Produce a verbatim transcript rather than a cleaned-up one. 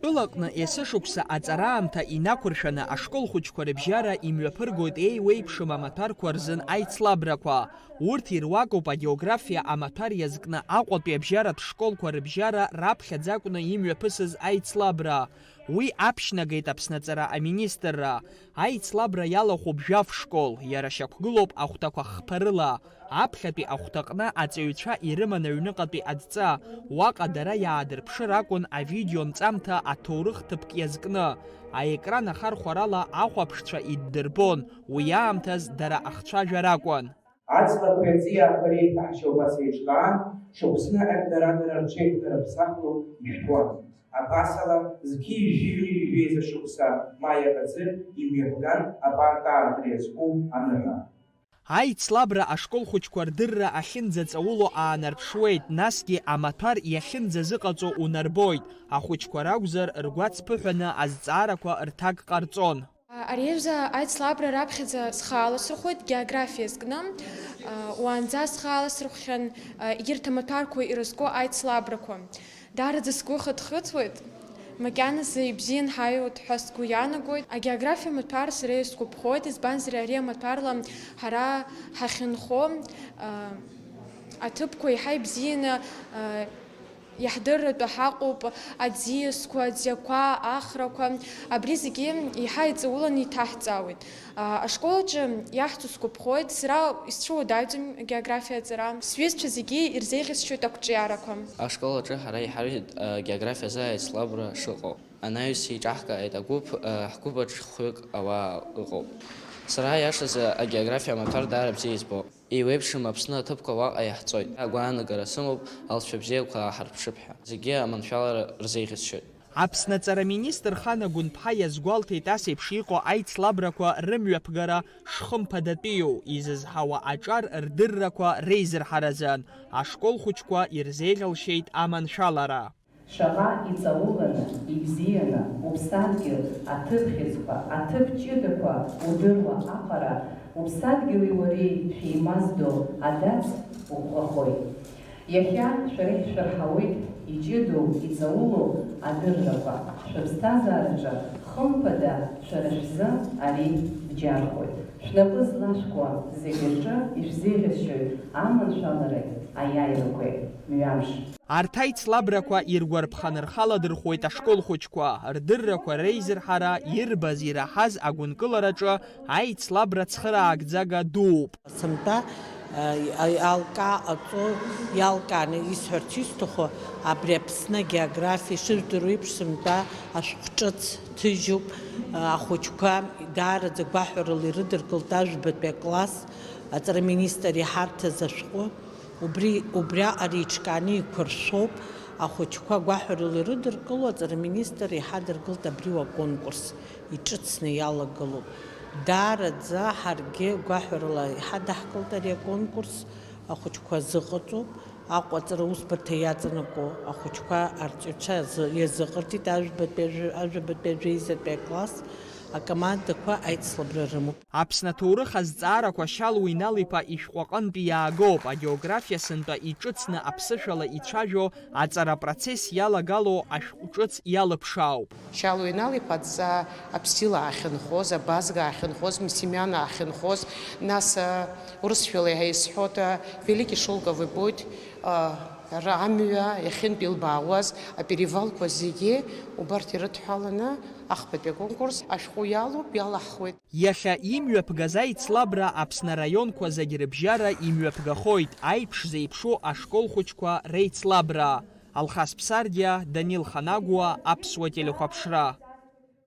Тәылаҟны есышықәса аҵараамҭа инақәыршәаны ашкол хәыҷқәа рыбжьара имҩаԥыргоит еиуеиԥшым амаҭәарқәа рзын аицлабрақәа. Урҭ ируакуп агеографиа амаҭәар иазкны Аҟәатәи абжьаратә школқәа рыбжьара раԥхьаӡа акәны имҩаԥысыз аицлабра. Уи аԥшьнагеит Аԥсны аҵара аминистрра. Аицлабра иалахәуп жәаф школ, иара шьақәгылоуп ахәҭақәа хԥа рыла. Аԥхьатәи ахәҭаҟны аҵаҩцәа ирыман аҩныҟатәи адҵа, уаҟа дара иаадырԥшыр акәын авидео нҵамҭа аҭоурых ҭыԥк иазкны. Аекран ахархәарала ахәаԥшцәа иддырбон, уи аамҭаз дара ахцәажәара акәын. Аҵлақәеи аҵиаақәа реиҭаҳшьа убас еиҿкаан, шықәсны Егдарагара рҽеиқәнарыԥсахло ишәҭуан. Абасала, зқьи жәшәи ҩынҩажәи жәеиза шықәса маи акаӡы имҩаԥган апарк аартра иазку аныҳәа. Аицлабра ашкол хәыҷқәа рдырра ахьынӡаҵауло аанарԥшуеит, насгьы амаҭәар иахьынӡазыҟаҵо унарбоит, ахәыҷқәа ракәзар, ргәаҵԥыҳәаны азҵаарақәа рҭак ҟарҵон. Ари ажәа аицлабра раԥхьаӡа схы аласырхәит географиа зкны, уаанӡа схы аласырхәхьан егьырҭ амаҭәарқәа ирызку аицлабрақәа. Даараӡа сгәы хыҭхыҭуеит, макьаназы ибзиан ҳаиуеит ҳәа сгәы иаанагоит. Агеографиа маҭәар сара исгәаԥхоит, избанзар ари амаҭәарла ҳара ҳахьынхо, а, аҭыԥқәа еиҳа ибзианы, а, иаҳдырратәы ҳаҟоуп, аӡиасқәа, аӡиақәа, ахрақәа, абри зегьы еиҳа иҵауланы иҭаҳҵаауеит. А, ашкол аҿы иаҳҵо сгәаԥхоит, сара исцәуадаҩӡам географиа аҵара. Сҩызцәа зегьы ирзеиӷьасшьоит ақәҿиарақәа. Ашкол аҿы ҳара иҳарҳәеит, а, географиазы аицлабра шыҟоу. Анаҩс еиҿаҳкааит агәыԥ, а, ҳгәыԥ аҿы хәҩык ауаа ыҟоуп. Сара, аиашазы, агеографиа амаҭәар даара бзиа избо. Еиуеиԥшым Аԥсны аҭыԥқәа уаҟа иаҳҵоит. Агәаанагара сымоуп, алҵшәа бзиақәа ааҳарԥшып ҳәа. Зегьы аманшәалара рзеиӷьасшьоит. Аԥсны аҵара министр Хана Гәынԥҳа иазгәалҭеит ас еиԥш иҟоу аицлабрақәа рымҩаԥгара шхымԥадатәиу, изызҳауа аҿар рдыррақәа реизырҳаразын, ашкол хәыҷқәа ирзеиӷьалшьеит аманшәалара. Шаҟа иҵауланы, ибзианы, уԥсадгьыл, аҭыԥ хьыӡқәа, аҭыԥ ҷыдақәа удыруа аҟара, уԥсадгьыли уареи шәеимаздо адац уӷәӷәахоит. Иахьа шәара ишәшәырҳауеит иҷыдоу, иҵаулоу адыррақәа. Шәыԥсҭазаараҿы, хымԥада, шәара шәзы ари бџьархоит. Шәнапы злашәкуа зегьы рҿы ишәзеиӷьасшьоит аманшәалареи аиааирақәеи. Мҩамш. Арҭ аицлабрақәа иргәарԥханы рхы аладырхәуеит ашкол хәыҷқәа, рдыррақәа реизырҳара ирбаз-ираҳаз агәынкылараҿы аицлабра цхыраагӡага дууп. Сынтәа, э, иалкаа ҟаҵо, иалкааны исҳәарц исҭаху, абри Аԥсны агеографиа ишыжәдыруа еиԥш, сынтәа ашәҟәҿыц ҭыжьуп, э, ахәыҷқәа даараӡа гәаҳәарыла ирыдыркылт ажәбатәи акласс, аҵара министр иҳарҭаз ашәҟәы. Убри, убриаҟара еиҿкааны еиқәыршәоуп, ахәыҷқәа гәаҳәарыла ирыдыркыло аҵара министр иҳадыргылт абри уа аконкурс иҿыцны иалагылоуп. Даараӡа ҳаргьы гәаҳәарыла иҳадаҳкылт ари аконкурс, ахәыҷқәа азыҟаҵоуп, Аҟәа аҵара усбарҭа иаҵанакуа ахәыҷқәа арҵаҩцәа азы-, иазыҟарҵеит ажәбатәи ажәа-, ажәабатәи ажәеизатәи акласс, акомандақәа аицлабра рымоуп. Аԥсны аҭоурых азҵаарақәа Шьалуа Инал-иԥа ишәҟәаҟынтәи иаагоуп, агеографиа сынтәа иҿыцны аԥсышәала ицәажәо аҵара апроцесс иалагало ашәҟәҿыц иалыԥшаауп. Шьалуа Инал-иԥа адҵа аԥстил аахьынхоз, абазга аахьынхоз, Мсимиан аахьынхоз, нас, а, урысшәала иаҳа исҳәоит, а, Великий Шелковый путь, а, ра-, амҩа иахьынтә илбаауаз аперевалқәа зегьы убарҭ ирыдҳәаланы ахԥатәи аконкурс ашәҟәы иалоуп, иалаҳхуеит. Иахьа имҩаԥгаз аицлабра Аԥсны араионқәа зегь рыбжьара имҩаԥгахоит аиԥш зеиԥшу ашкол хәыҷқәа реицлабра. Алхас Ԥсардиа, Данил Ханагәуа, Аԥсуа телехәаԥшра.